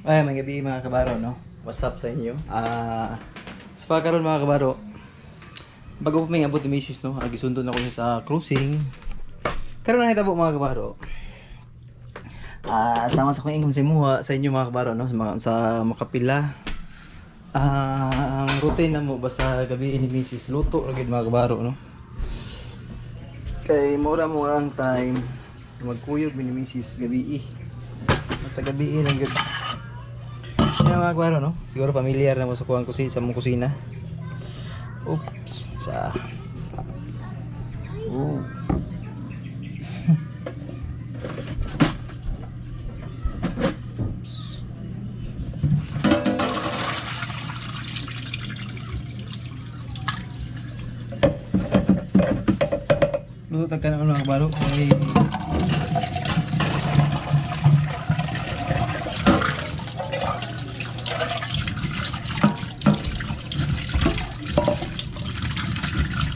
Ay, may gabi mga kabaro, no? What's up sa inyo? Sa pagkaroon mga kabaro, bago pa may abot ni misis, no? Gisundo na ko siya sa cruising. Karon na hitabo mga kabaro. Sama sa kong ingon sa imuha sa inyo mga kabaro, no? Sa, mga, sa makapila. Ang routine na mo basta gabi ni misis luto ra gyud mga kabaro, no? Kay mura mo ang time magkuyog mi ni misis gabi. Basta gabi lang gyud. Yan mga kabaro, no? Siguro familiar na mo sa kuwang kusina, sa mong kusina. Oops, sa. Oh. Oops. Luto tag kanon mga kabaro. Ay.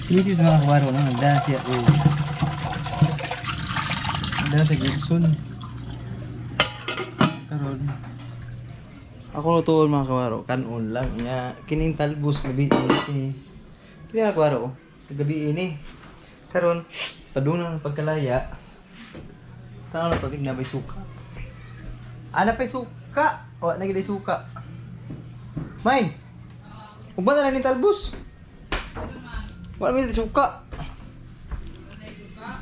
Si Mrs. mga kabaro, no? Nagdala siya. Oh. Nagdala siya Gibson. Karon. Ako lutoon mga kabaro, kanon lang. Nya, kining talbos gabi ini. Kini mga kabaro, oh. Sa gabi ini. Karon, padung ng pagkalaya. Tanaw na tubig na may suka. Ana pa'y suka. O, na gid suka. May. Ugba na lang ning talbos. Wala may suka.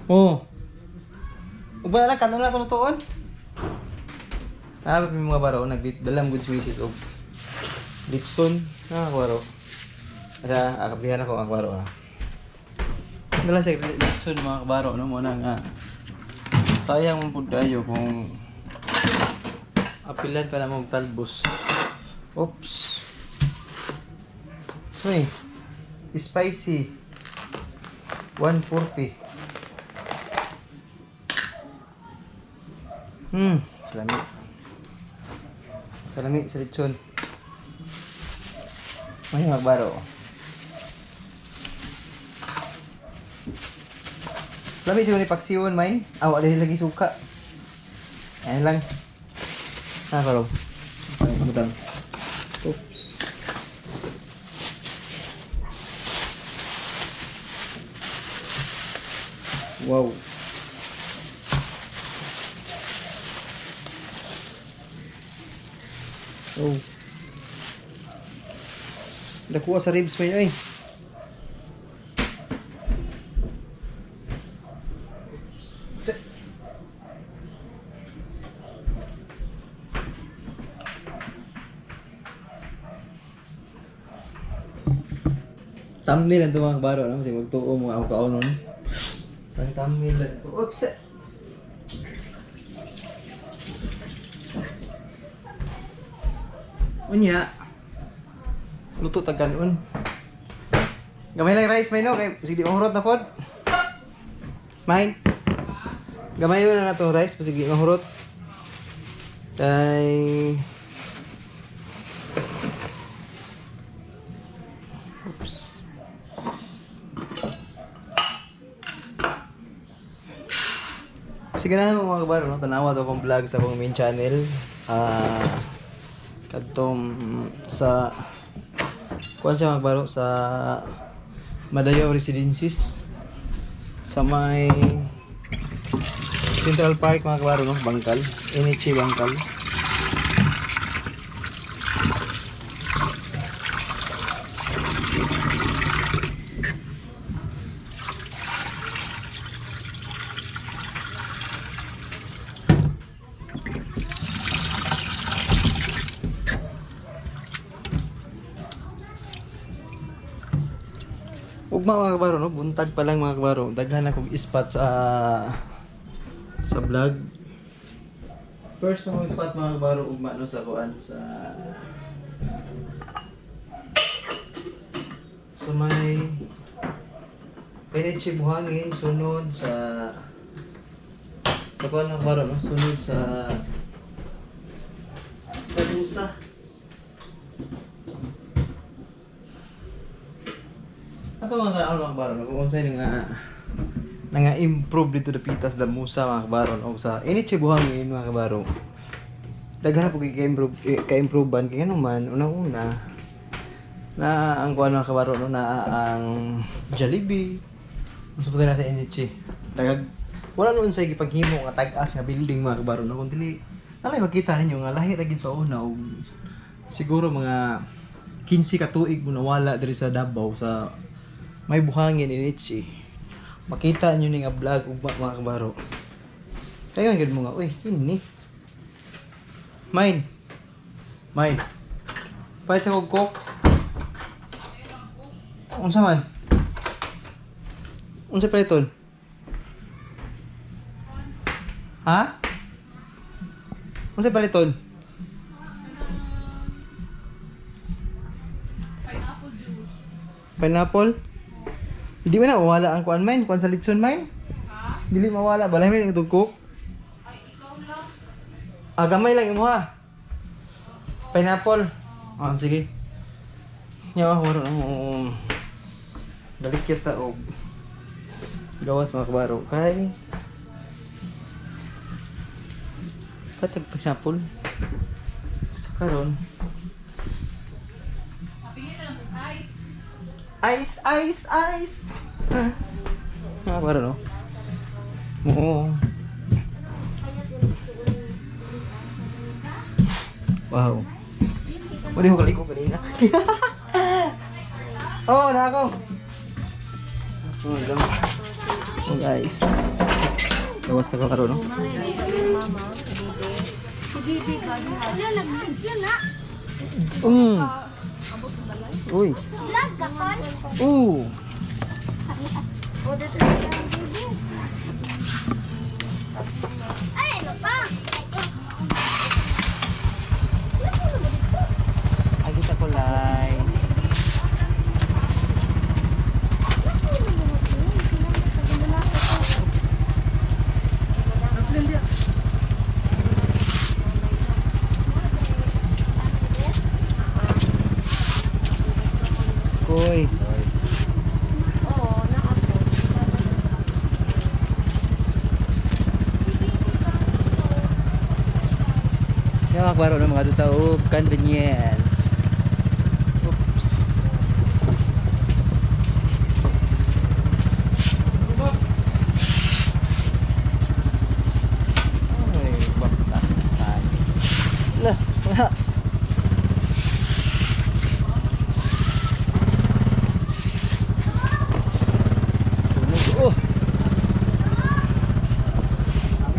Oh. Ugba na lang kanon lang tulutuon. May mga baro nagbit dalam good choices og Lipson na baro. Asa akablihan ako ang baro ah. Dala sa Lipson mga kabaro no mo na nga. Sayang man pud kayo kung apilan pa na mo og talbos. Oops. Sorry. Spicy. 140. Salami. Salami sa lechon. May magbaro. Salami siguro ni paksiwon may. Aw, wala lagi suka. Ayan lang. Ah, karo. Sa butang. Oops. Wow. Oh. Nakuha sa ribs mo yun eh. Thumbnail ang mga kabaro, no? Kasi magtuo mo ako kaonon. Pang thumbnail lang. Oops! Unya. Luto tag kanon. Gamay lang rice may no kay sige di mahurot na pod. May. Gamay na natong rice sige di mahurot. Kay. Oops. Sige na mga kabaro, no? Tanawa to akong vlog sa akong main channel. Kadtong sa kuan siya mga kabaro sa Madayaw Residences sa may Central Park mga kabaro, no? Bangkal, NHA Bangkal. Ugma mga kabaro, no? Buntag pa lang mga kabaro. Daghan akong spot sa vlog. First na akong spot mga kabaro ugma no sa kuan sa may NH Buhangin, sunod sa kuan mga kabaro, no? Sunod sa Talusa. Ato mga tao mga kabaro, no? Kung unsay nga nga improve dito dapitas da Musa mga kabaro, no? Sa NH Buhangin mga kabaro. Daghan na po kay ka-improve ka-improvean kay ngano man unang-una na ang kuan mga kabaro no, na ang Jollibee. Unsa pa na sa NH dagag wala noon sa gipaghimo nga tag-as nga building mga kabaro no, kung dili nalay makita ninyo nga lahi ra gid sa una og siguro mga 15 ka tuig mo nawala diri sa Davao sa may buhangin NH. Makita niyo ni nga vlog ugma mga kabaro. Kaya nga gid mo nga, uy, kini. Mine. Mine. Palit sa kog coke. Unsa man? Unsa paliton? Ha? Unsa paliton? Pineapple juice. Pineapple? Hindi mo na mawala ang kuan mine, kuan sa litson mine. Ha? Dili mawala, balay may itong coke. Ay, ikaw lang. Ah, gamay lang imo ha. Pineapple. Ah, sige. Nya waro na mo. Balik kita og gawas mga kabaro kay patag pineapple sa karon. Pili na lang kung ice. Ice, ice, ice. Mga kabaro no. Oo. Wow. Wala ko kaliko kanina. Oh, na ako. Oh, lang. Oh, guys. Gawas na ka karon no. Wala, nag-video na. Uy. Vlog ka kon? Ooh. O, dito na lang, baby. Ay, ano pa? Agita ko lai. Koy. Oo, na-ako. Yung mga klaro ng mga tao, convenience. Oops. Ay, baktasan. Lah, wala. Sunog. Oh! Ang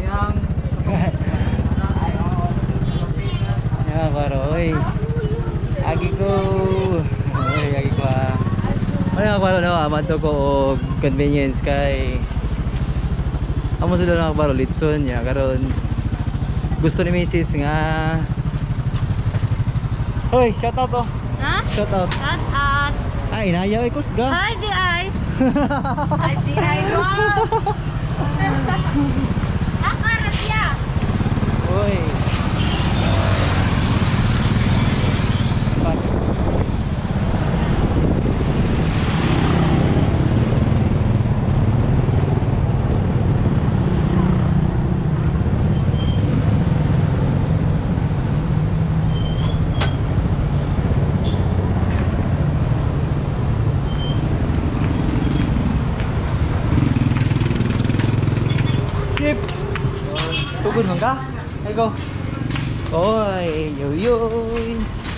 Ya, baro, oy. Agi ko. Oy, agi ko ah. Ano baro no, amadto ko og convenience kay amo sila na baro litson niya karon gusto ni Mrs. nga. Hoy, shout out oh. Ha? Shout out. Shout out. Ay, inayaw ay kusga. Hi, di ay. Hi, di ay. Wow. Akarapya. Hoy. Pat. Chip. Tugod man ka? Ay go. Oy, yo yo.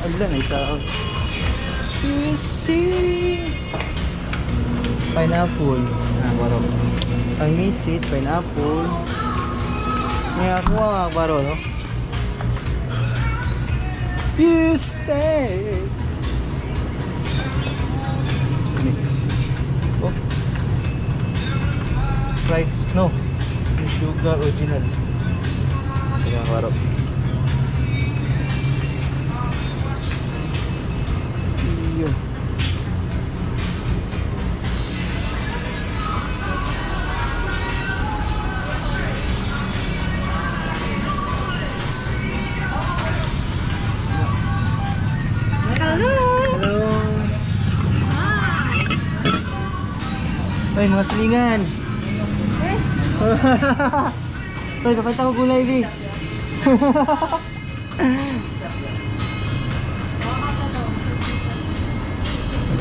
Ala na isa. You see. Pineapple. Ah, baro. Ang misis, pineapple. Nga ako ah, baro, no? You stay. Oops. Sprite. No. Sugar original. Sige, baro. Yun. Hello. Hello. Ay, mga silingan. Eh, Hoy, kapit ako gulay, Bi.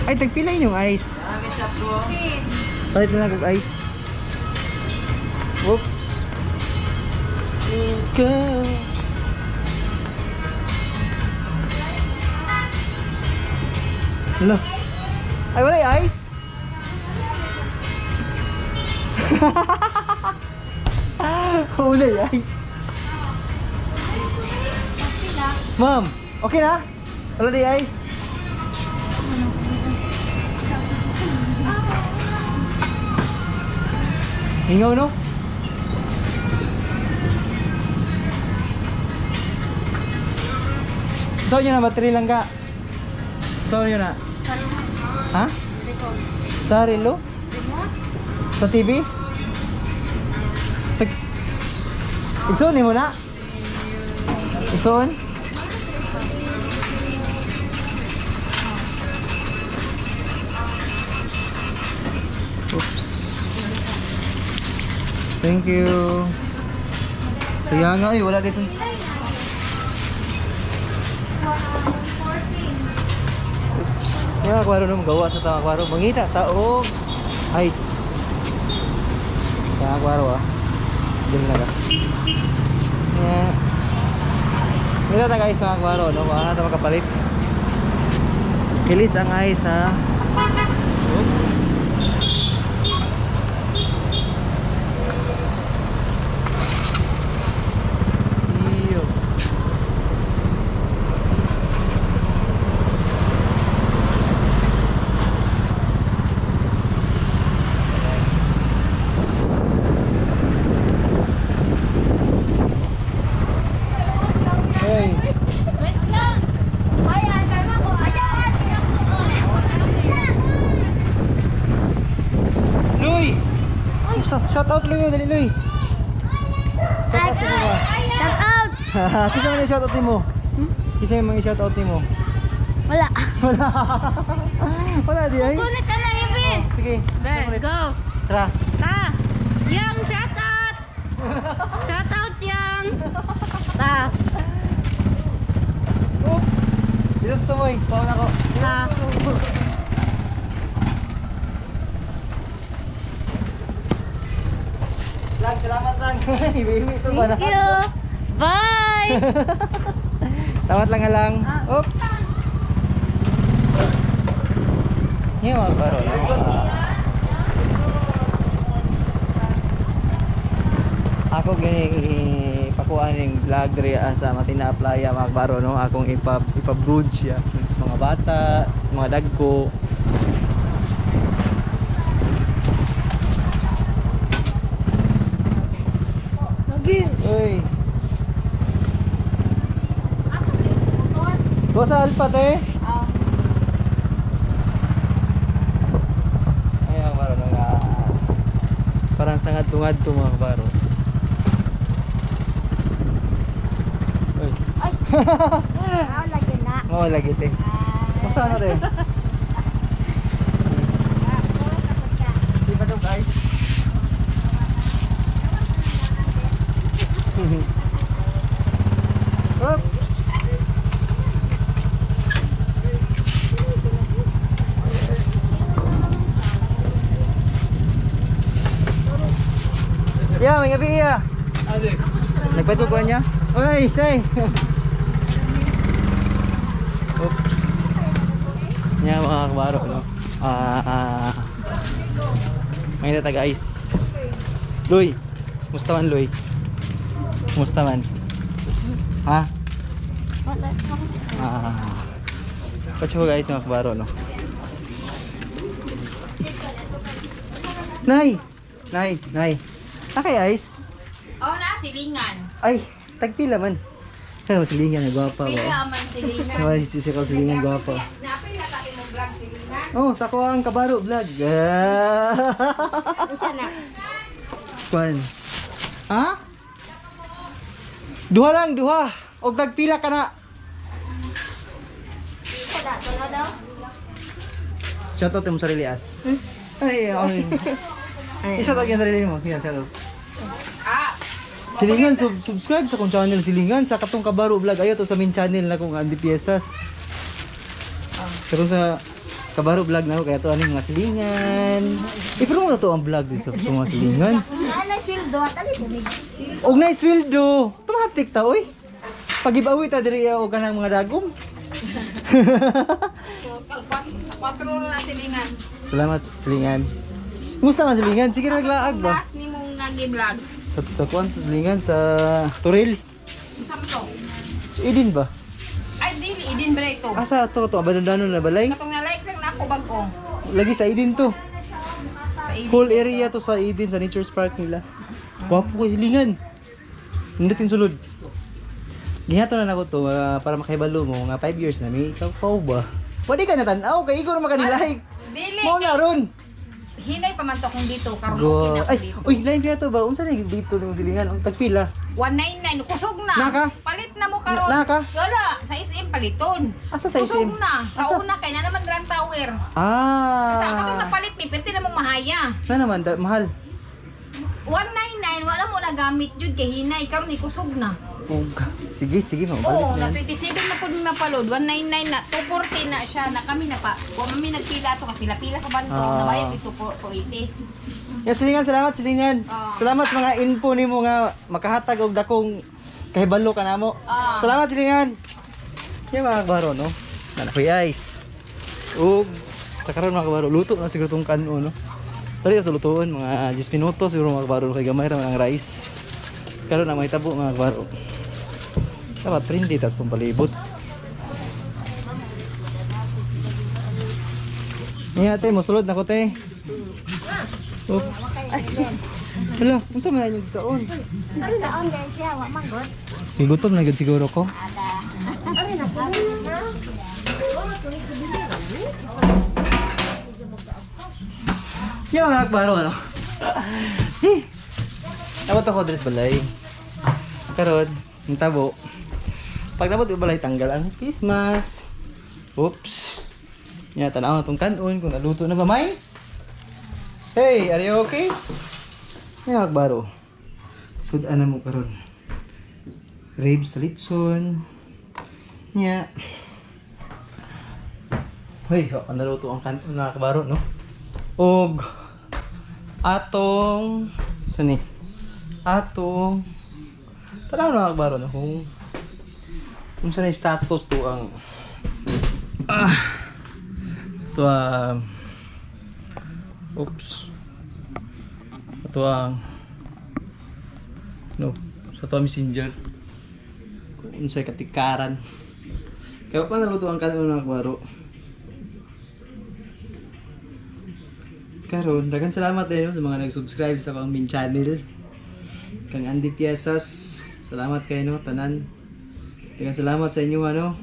Ay, tagpila inyong ice. Palit na lang kog ice. Whoops. Go. Hala. Ay, wala yung ice. Wala yung ice. Ma'am, okay na? Wala di ice? Hingaw no? So nyo na, battery lang ka. So nyo na. Ha? Sa relo? Sa TV? Tag... Igsoon mo na? Igsoon? Oops. Thank you. Saya nga eh, wala dito. Oops. Yung akwaro nung gawa sa tama akwaro. Mangita, tao. Ice. Sa akwaro ah. Diyan lang ka. Yeah. Mangita ta guys mga akwaro, no? Baka na ta makapalit. Kilis ang ice ha. Oops. Iyo. Hey. Wait lang. Ay, ay, ko. Ayaw, Luy! Shout out Luy, oh, dali Luy. Shout out mo ba? Shout out. Kisa man yung shout out nimo? Kisa man yung shout out nimo? Wala. Wala. Wala di ay. Kunit ka na, Ibi. Sige. There, go. Tara. Ta. Yang, shout out. Shout out, Yang. Ta. Oops. Dito sa moy. Pauna ko. Ta. Lang, salamat lang. Iwi-iwi ito ba na? Thank you. Bye. Salamat lang lang. Oops. Ngayon mga baro. Ako gini ipakuha ning vlog diri ah, sa Matina Playa mga baro no. Akong ipa-brood siya sa mga bata, mga dagko. Lagi. Uy. Go sa Alpha te. Ay, mga baro no, nga. Parang sangad-tungad to mga baro. Uy. Ah, lagi na. Mao lagi te. Basta ano te? Di ba to guys? Oops. Ya, may gabi ya. Nagpatukuan niya? Uy, tay. Oops. Nya mga kabaro no. Ah. May nata guys. Luy. Musta man Luy? Musta man? Ha? Ah. Watch ko guys mga kabaro no. Nay! Nay, nay. Nakay ice? Oh, na silingan. Ay, tagpila man. Pero silingan na gwapa ba? Pila man silingan. Ay, sisi ko silingan gwapa. Napil na tayo mong vlog silingan. Oh, sa ko ang kabaro vlog. Kwan. Ha? Duha lang, duha. Og tagpila ka na. Shoutout mo sarili as. Ay, ay. Ay, shoutout yung sarili mo. Sige, shoutout. Ah, Silingan, subscribe sa akong channel Silingan sa katong Kabaro Vlog. Ayo to sa main channel na kong Andy Piesas. Karon sa Kabaro Vlog na ako kaya to aning mga silingan. I-promote to ang vlog sa mga silingan. Ana sweldo at ali bumig. Og nice sweldo. Tumatik ta oy. Pag-giveaway ta diri og kanang mga dagom. So, 4 na silingan. Salamat silingan. Kumusta man silingan? Sige naglaag ba? Last ni mong nagi-vlog. Sa kuan sa silingan sa Turil. Unsa man to? Idin ba? Ay, dili idin ba ito? Asa to to abandonado na balay? Katong na-like lang na ako bag-o. Lagi sa Idin to. Sa idin. Whole area to sa Eden, sa Nature's Park nila. Gwapo kay silingan. Nindutin sulod. Gihato na nako to para makahibalo mo nga 5 years na may ikaw pa ba? Pwede ka na tan-aw kay igor makanilike. Dili. Mao na ron. Hinay pa man to kung dito karon Go. okay na ako Ay, dito. uy, lain kaya to ba? Unsa na dito ng silingan? Ang tagpila. 199 kusog na. Naka? Palit na mo karon. Naka? Wala, sa SM paliton. Asa sa Kusog SM? na. Sa Asa? una kay na naman Grand Tower. Ah. Sa katong nagpalit mi perti na mong mahaya. Na naman, mahal. 199 wala mo nagamit jud kay hinay karon kusog na. Oh, sige, sige, mabalik Oo, na na yan. 27 na pud mi mapalod, 199 na, 240 na siya na kami na pa. Wa man mi nagpila to, kapila-pila pa man to, Ah. nabayad ito 280. Yeah, silingan, salamat silingan. Ah. Salamat mga info nimo nga makahatag og dakong kahibalo ka namo. Ah. Salamat silingan. Yeah, mga kabaro no. Nanakoy ice. Ug sa karon mga kabaro, luto na siguro tong kanon no. Dali na to lutoon mga 10 minuto siguro mga kabaro kay gamay ra man ang rice. Karon na may tabo mga kabaro. Dapat prindi tas tong palibot. Niya te, mosulod na ko te. Oops. Hala, unsa man inyong taon? Ano na on dahil siya wa man god. Gigutom na gud siguro ko. Ano na ko na? Yung mga akbaro ano. Hi. Dapat ako dress balay. Karon, ang tabo. Pag nabot yung balay tanggal ang Christmas. Oops. Ya, tanaw na tong kanon kung naluto na ba may. Hey, are you okay? Yung akbaro. Sudan na mo karon. Ribs sa litson. Nya. Hoy, ang naluto ang kanon mga kabaro, no? Og atong sani atong tanaw na mga kabaro no kung unsa na yung status to ang to ang oops ito ang no sa to ang messenger kung unsay katikaran kaya pa naluto ang kanon mga kabaro. Karon, daghang salamat din no, sa mga nag-subscribe sa akong main channel. Kang Andy Piesas, salamat kayo no, tanan. Daghang salamat sa inyo ano.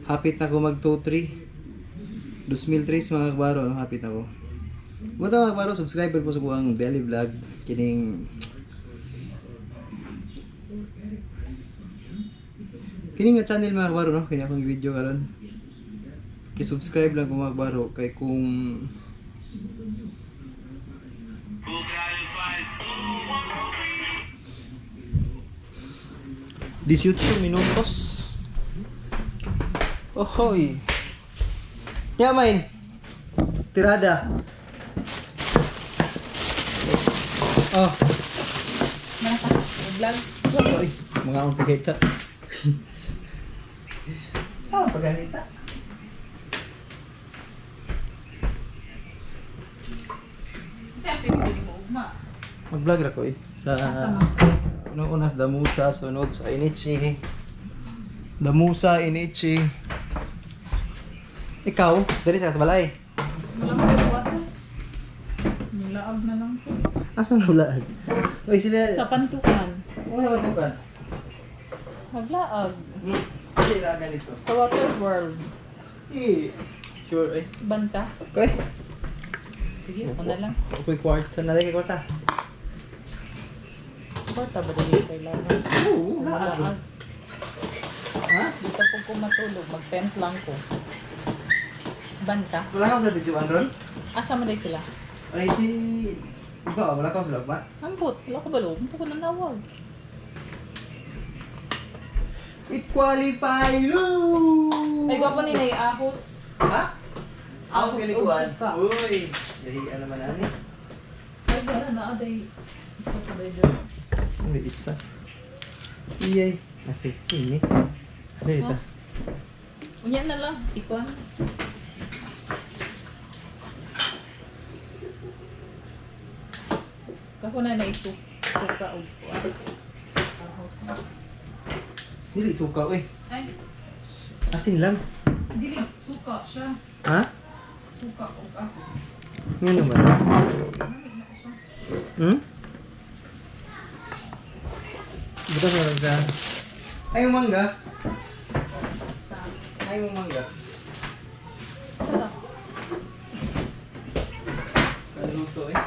Hapit na ko mag 2-3. 2003 mga kabaro, no, hapit na ko. Buta mga kabaro, subscriber po sa kuang daily vlog kining kini nga channel mga kabaro no, kini akong video karon. Ki-subscribe lang ko mga kabaro kay kung 18 minutos. Ohoy. Yamain. Tirada. Oh. Vlog. Oy, mga akong pagkita. Ah, paganita. Sa pwede mo ugma. Mag-vlog ra ko eh. Sa unang unas Damusa, sunod sa Inichi. Damusa, Inichi. Ikaw, diri sa balay. Wala mo buhat. Nilaag na lang ko. Asa na ulaan? Oy, sila. Sa pantukan. Ano ba tukan? Maglaag. Sila ganito. Sa Water World. Eh, sure eh. Banta. Okay. Sige, ako na lang. Okay, kwarta na lang kay kwarta. Kwarta ba dahil kailangan? Oo, laag. Maglaag. Ha? Dito po ko matulog. Mag-tent lang ko. Banta. Wala ka sa video ron? Asa man day sila? Ay si Ikaw, wala ka sa lagma. Ambot. Wala ko balo. Ampo ko nanawag. It qualify! Woo! Ay, gwapo ni na ahos. Ha? Ahos Ahos kalikuan. og suka. Uy! Dahian naman anis. Ay, wala na, aday. Isa pa day dyan. May isa. Iyay. Nasi, ini. Dali ta. Unya na lang, ikuan. Kako na na ito. Suka og kuan. Ahos. Dili suka uy. Ay, Asin lang. dili suka siya. Ha? Suka og ahos. Nga naman. Lamig na siya. Hmm? Bukas mo lang ka. Ay, yung mangga. Ay, yung mangga. Tara. Naluto eh.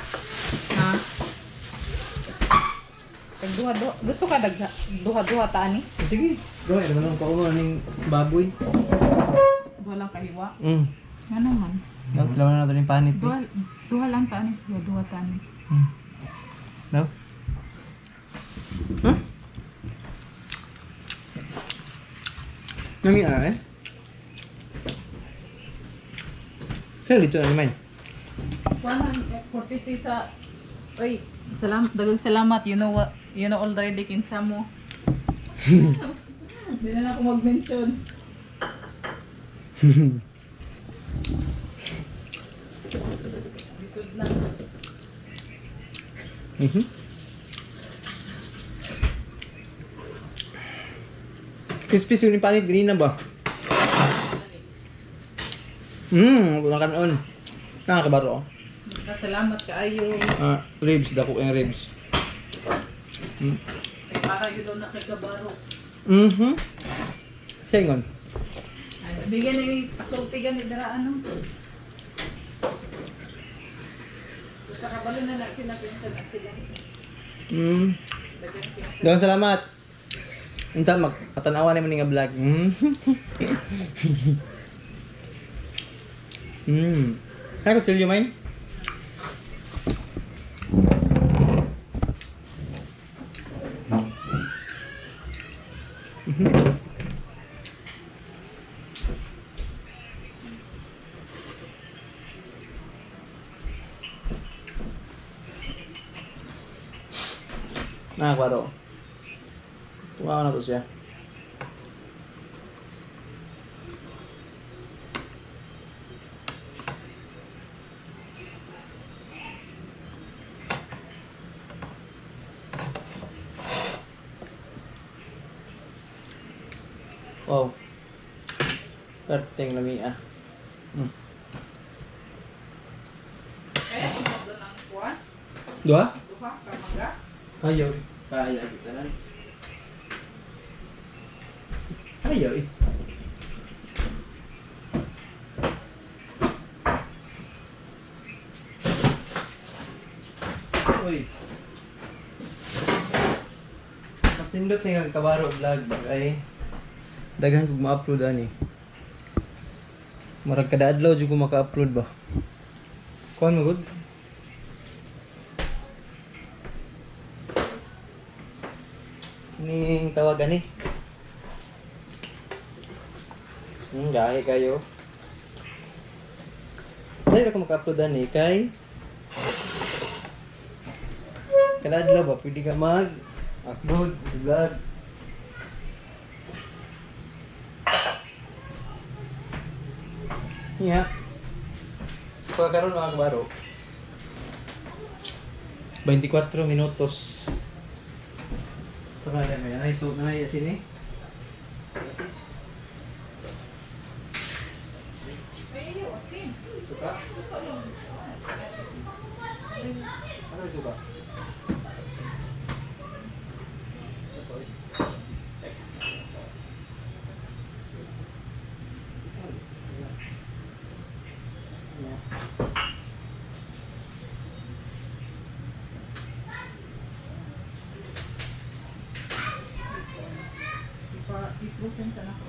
Ha? Tag duha duha. Gusto ka dag duha duha ta ani? Sige. Gawin naman ang kauno ng baboy. Duha lang kahiwa. Nga naman. No, tilawan na natin yung panit. Eh. Duha duha lang ta ani. Duha duha ta ani. No? Hmm? Nami ah eh? Kaya dito na naman. 146 sa. Uy, salam, dagang salamat. You know what? You know already kinsa mo. Hindi na lang ako mag-mention. Lisod na. Crispy yung panit, ganina ba? Makan on. Nakakabaro. Oh. Basta salamat kaayo. Ah, ribs, dako yung ribs. Kay para yun daw na kay kabaro. Siya. Ay, bigyan na yung pasulti gani dara ano. Basta kabalo na na sila pinsan na sila. Dagang pinsan. Daghang salamat. Unta magkatanawa naman ni nga vlog. Ay, kutsilyo main? Ah, klaro. Tumawa na to siya. Wow. Perteng lami ah. Eh, doon ang kuwan. Dua? Duha ka maga. Kaya. Kaya kita lang. Kaya eh. Uy. Mas nindot na yung kabaro vlog ba kay daghan kog ma-upload ani. Marag kada adlaw jud ko maka-upload ba. Kuan mo gud? Ning tawagan eh. Gahi kayo. Dahil ako maka-upload ani kay kada adlaw ba pwede ka mag upload vlog. Yeah. So pagkaroon mga kabaro, 24 minutos. Sa kaya may anay so nanay asin eh. Ay, ayaw, asin. Suka? Ano yung suka? Ipa, i-frozen sa nako.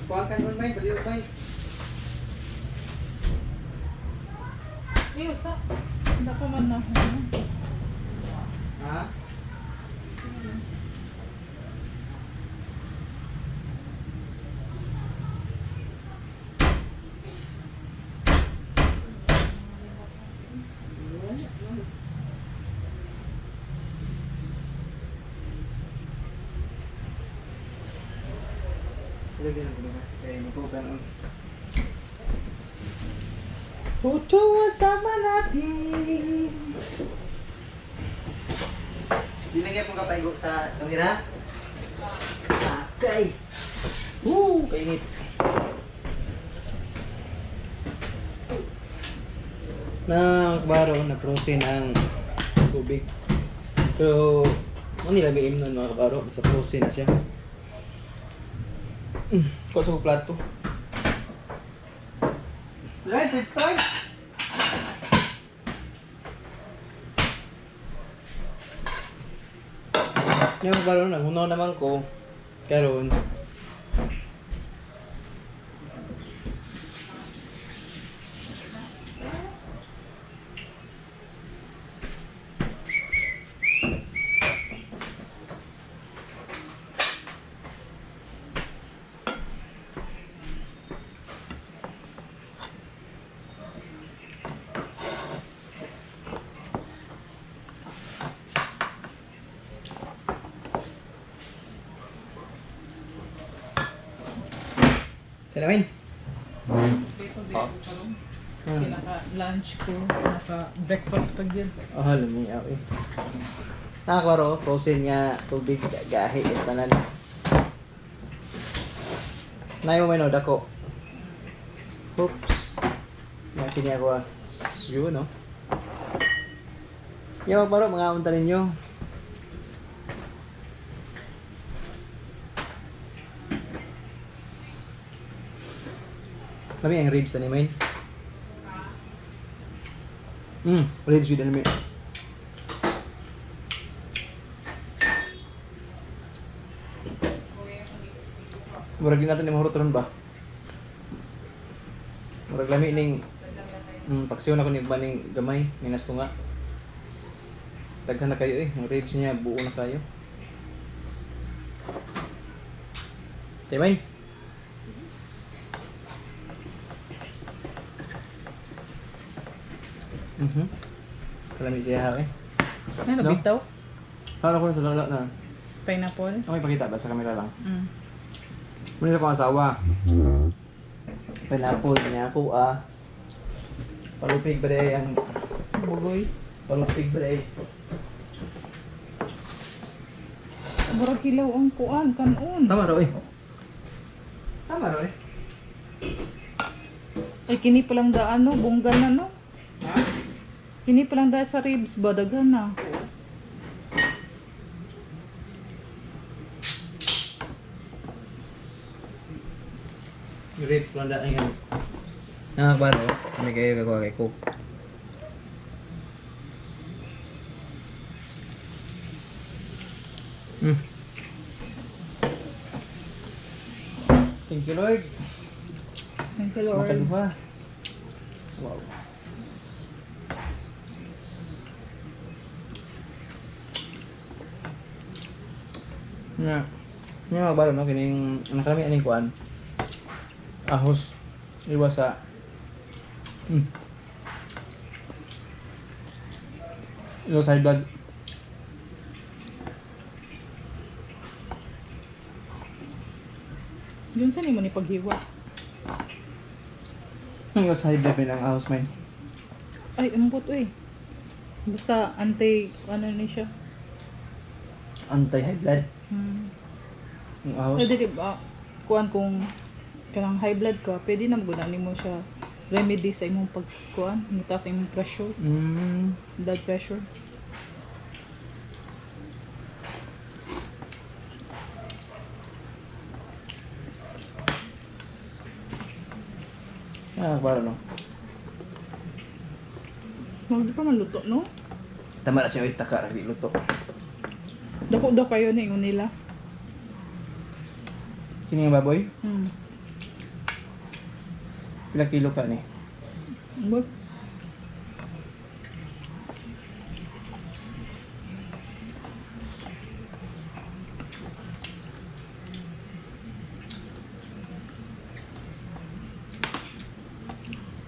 Kuha ka nun, May. Baliw, May. Ayaw, sa. Hindi ko man na. Lagi na ba? Kaya matukan ang. Puto sama natin. Bilangyan mo kapaigo sa kamera? Okay. Woo, kainit. Na kabaro na frozen ang tubig. Pero ano nila may nun mga kabaro, basta frozen na siya. Kuha sa plato. Right, it's time. Yung kabaro, nagunaw naman ko. Karon. Salamin. Ops. Pinaka-lunch ko, pinaka-breakfast pag yun. Oh, lami eh. Nakakaro, frozen nga tubig gahi is tanan. Nay mo may no dako. Oops. Nga kini ako ah. Yun no. Yo, baro mga unta ninyo. Lami ang ribs ani main. Ribs yun anime. Murag din natin ni mahurot ron ba? Murag lami ning paksiw na ko ni baning gamay ni nastunga. Daghan na kayo eh, ang ribs niya buo na kayo. Tayo main. Kalami siya eh. Ano, No? bitaw? Ano ko sa lala na. Pineapple? Okay, pakita ba sa camera lang? Mm. Muna sa akong asawa. Pineapple niya ako ah. Palupig ba day ang Bugoy. Palupig ba day? Murag kilaw ang kuan, kanon. Tama raw eh. Tama raw eh. Ay, kini palang da ano, bongga na no? Ha? Kini palang da sa ribs ba, daghan na. Yung ribs lang daan yan. Nakakabaro, kami kayo gagawa kay Coke. Thank you, Lord. Thank you, Lord. Makaduha. Wow. Nga. Nga magbaro no kining nakalami aning kuan. Ahos. Iwas sa. Iwas high blood. Yun sa nimo ni paghiwa. Iwas high blood may ang ahos man. Ay, ambot eh. Basta anti, ano ni siya. Anti high blood. Ang ahos. Pwede di ba, kuan kung kanang high blood ka, pwede na maguna nimo siya remedy sa imong pagkuan, mitaas sa imong pressure, blood pressure. Ah, baro no. Magdi pa man luto, no? Tama na siya oy taka ra luto. Dako daw kayo na ingon nila. Kini nga baboy? Pila kilo ka ni? Ambot.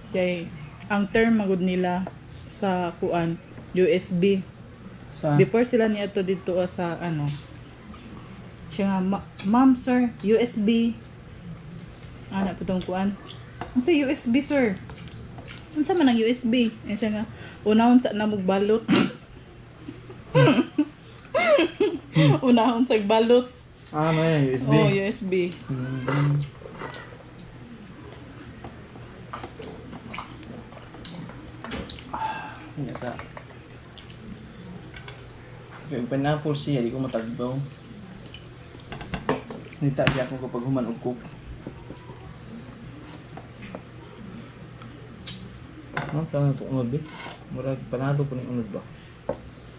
Kay ang term magud nila sa kuan USB. Sa Before sila niadto dito sa ano. Siya nga, "Ma'am sir, USB." Ana po tong kuan. Unsa USB, sir? Unsa man ang USB? Ay siya nga, unahon sa namog balot. Unahon sa balot. Ah, may USB. Oh, USB. Iya sa. Kaya pineapple siya, di ko matagbaw. Nita di ako kapag human og cook. No, sana ito unod ba? Murag panalo po ni unod ba?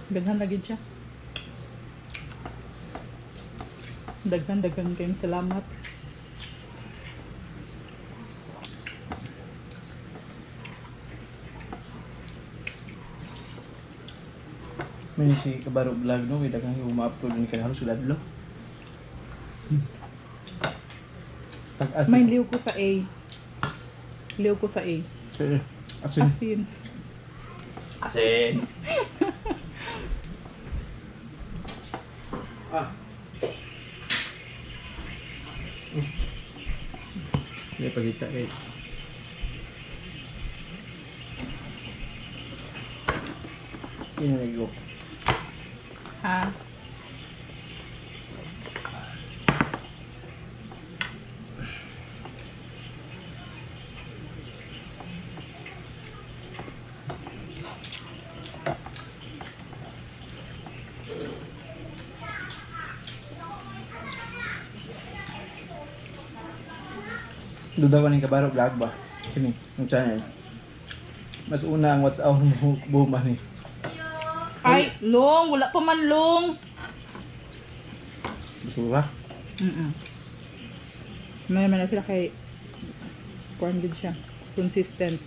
Daghan lagi siya. Daghan daghan kayong salamat. May si Kabaro Vlog no, kaya daghang yung ma-upload ni kaya halos adlaw. Tag-as. May liw ko sa A. Liw ko sa A. Eh, asin. Asin. Asin. Ah. Hindi pagita kay. Yun na go. Ha? Duda ko ni Kabaro Vlog ba? Kini, ang channel. Mas una ang WhatsApp mo buman ni. Ay, long! Wala pa man long! Gusto ba? Mm. May naman na sila kay kuan gid siya. Consistent.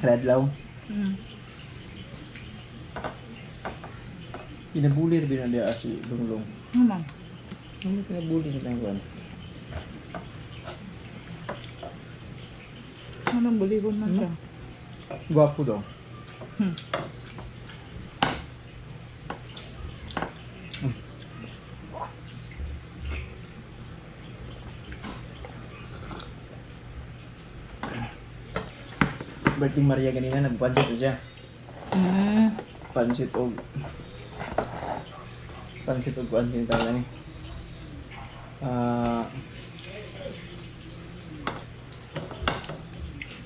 Redlaw. Mm. Pinabuli rin na diya si Lunglong. Ano man? Ano pinabuli sa tayong kuwan? Anong buligon man siya? Gwapo daw. Hmm. Birthday Maria ganina nagpansit na siya. Mm. Pansit og kuan tinatawag ni. Ah,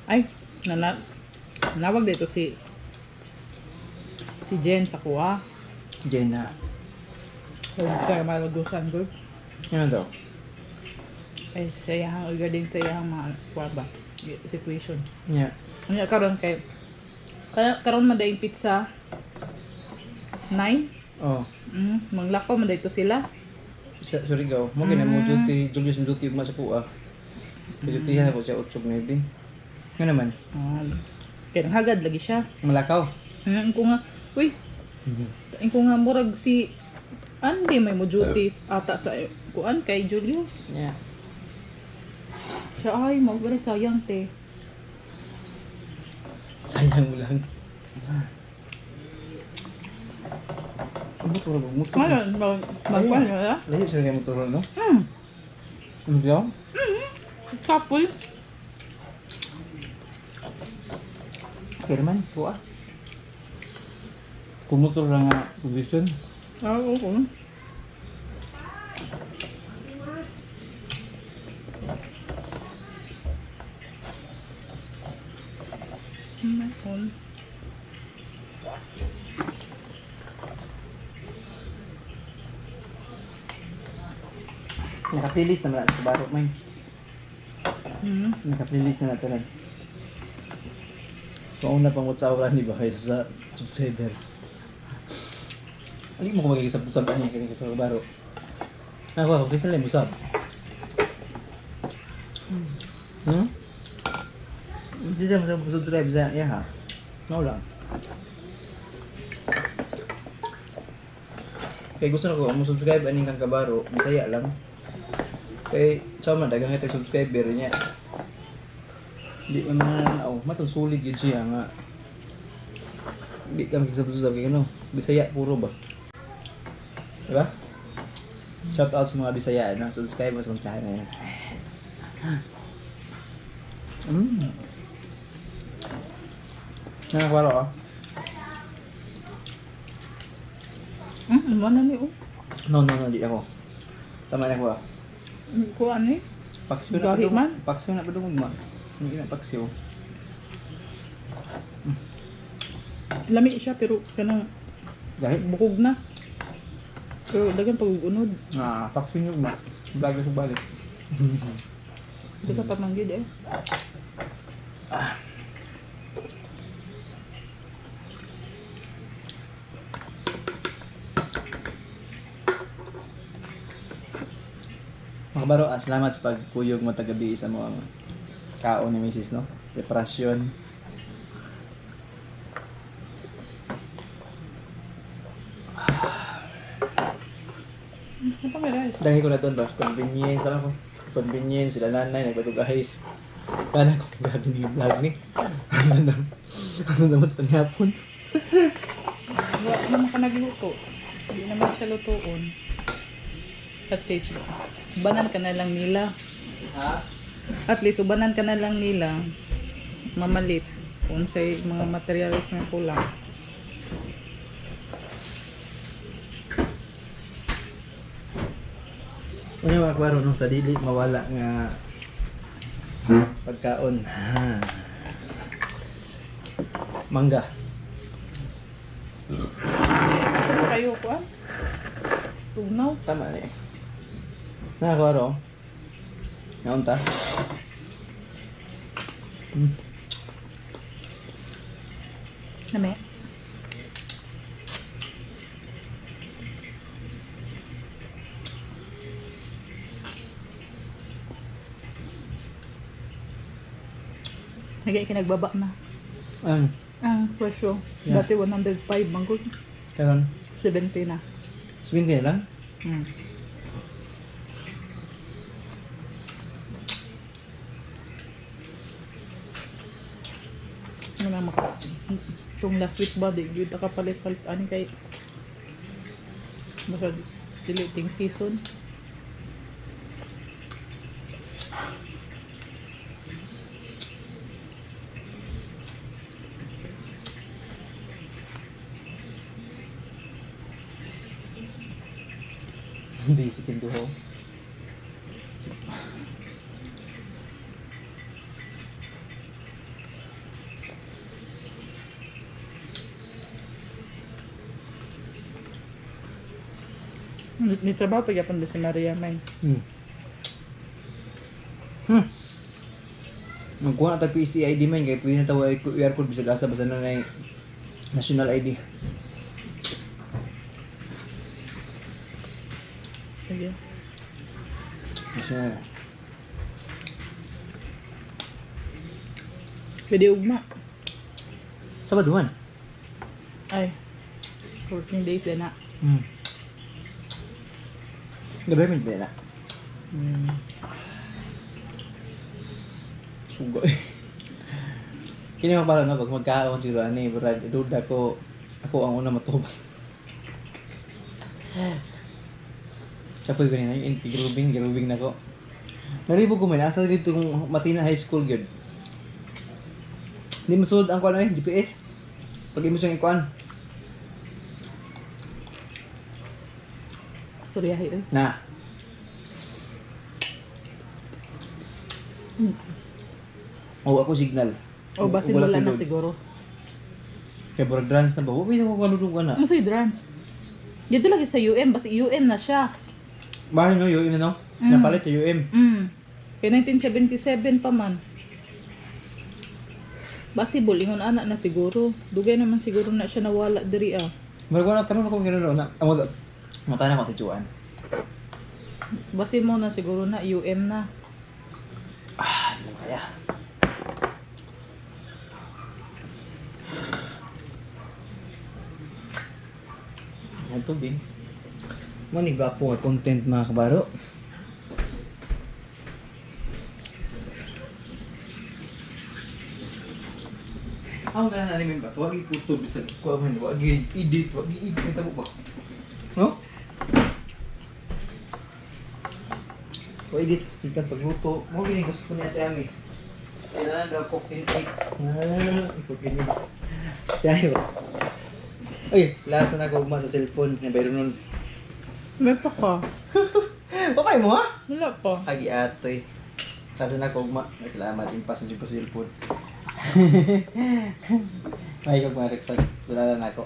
Ay, nanawag dito si si Jen sa kuha. Jenna. Kaya malagusan ko. Ano daw? Ay, sa iyahang regarding sa iyahang mga kuha ba? Situation. Yeah. Ano karon kay karon man dayong pizza 9. Oh, Manglakaw man dayto sila. sa Surigao. Mo gina mo duty, Julius mo duty ugma sa kuha. Duty na po siya 8 9. Nga naman, Ah, kay hagad lagi siya. Malakaw. Ko nga, uy, ko nga murag si Andy may mo duty ata sa kuan kay Julius. Yeah. Siya ay mo sayang te. Sayang mo lang. Ang motor ba? Motor. Ano, mag magkuan na? Layo sila kayo motor, no? Hmm, Ano siya? Couple. Okay naman, kuha. Kung motor lang nga, position. Ah, oo. Meron. Naka-playlist naman na sa kabaro, may. Hmm. Naka-playlist na natin eh. So, mauna pang WhatsApp di ba kaysa sa subscriber. Hindi mo ko magiging sub niya kaya sa kabaro. Ako, ako, kaysa lang mo sub. Hmm? Hindi siya mo subscribe sa iya ha. No lang. Kaya gusto na ko mo subscribe aning kang kabaro, Bisaya lang. Kay sama daghang kita subscriber niya. Di man na oh, matong sulit gid siya nga. Di ka makisab-sab kay ano, Bisaya puro ba. Diba? Shout out sa mga Bisaya, no? Subscribe mo sa akong channel. Nakakwaro ka? Ano ni oh? No, no, no, di ako. Tama na ko ah. Kuan ni? Paksiw na Gahi padung. man. Paksiw na padung ma. Hindi na paksiw. Lami siya pero kanang Gahi. bukog na. Pero dagan pag unod. Ah, paksiw nyo ma. Vlog ko balik. Di ka pa manggid eh. Mga kabaro, salamat sa pagkuyog mo tagabi sa mga kaon ni Mrs. no? Preparasyon. Ano pa may rice? Dahil ko na doon ba? Convenience, alam ko. Convenience, sila nanay, nagpatugahis. Kala ko, grabe ni vlog ni. Ano naman panihapon? Wala naman ka nagluto. Hindi naman siya lutoon. At least, ubanan ka na lang nila. Ha? At least, ubanan ka na lang nila. Mamalit. Kung sa mga materials na kulang. Ano mga kwaro, no? Sa dili, mawala nga pagkaon. Ha. Mangga. Ano kayo kuan? Tugnaw. Tama na eh. Nakakwaro. Naunta. Name. Nagay kinagbaba na. Ang, Ang presyo. Yeah. Dati 105, manggol. karon. 70 na. 70 na lang. Ano na maka... Itong last week ba, di yun nakapalit-palit ani kay... Basta dili ting season. Hindi si Kinduho. Ni trabaho pa gyapon si Maria May. Magkuha na tag PCID man kay pwede na tawa QR code bisag asa basta na nay national ID. Sige. National. Pwede ugma. Sabado man. Ay. Working days din na. Gabi man ba na? Sugay. Kini man para no pag magkaon siguro ani brad duda ko ako ang una matubang. Kapoy ko nina yung grubing grubing na ko. Nalibog ko man asa gyud kung Matina High School gyud. Hindi mo ang kuan eh GPS. Pag imo siyang ikuan. Storyahe eh. Na. Oh, ako signal. O basin wala na siguro. Kaya burag drans na ba? Uy, ako kanudong ka na. Ano sa drums? Dito lagi sa UM, basta UM na siya. Bahay no, UM na no? Napalit sa UM. Kaya 1977 pa man. Basibol, ingon anak na siguro. Dugay naman siguro na siya nawala diri ah. Murag wala karon ako ganoon na. Amo mata na ko tijuan. Basi mo na siguro na UM na. Ah, di mo kaya. Ang tubig. Mo ni gwapo nga content mga kabaro. Ako nga na namin ba? Wag ikutob sa kuha man, wag edit, wag i-edit tabo ba? No? O edit, ikan pagluto. Mo gini gusto ni Ate Ami. Kailangan daw cook in egg. Ah, cook in egg. Siya ba? Uy, last na ako ugma sa cellphone. Nabayro nun. May pa ka. Okay mo ha? Wala pa. Agi atoy. Last na ako ugma. Salamat, impas na jud ko cellphone. May kag mga reksag. Wala na ako.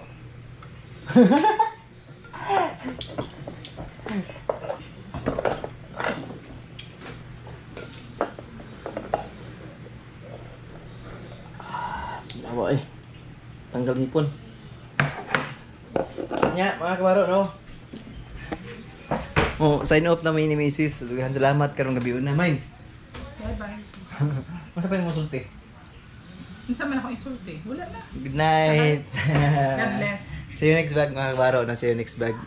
Lawa eh. Tanggal ngipon. Nya, mga kabaro, no? Oh, sign off na may ni Mrs. Daghan salamat karong gabi una, main. Bye-bye. Masa pa yung musulti? Unsa man ako insulti? Wala na. Good night. God bless. See you next vlog, mga kabaro. Na see you next vlog.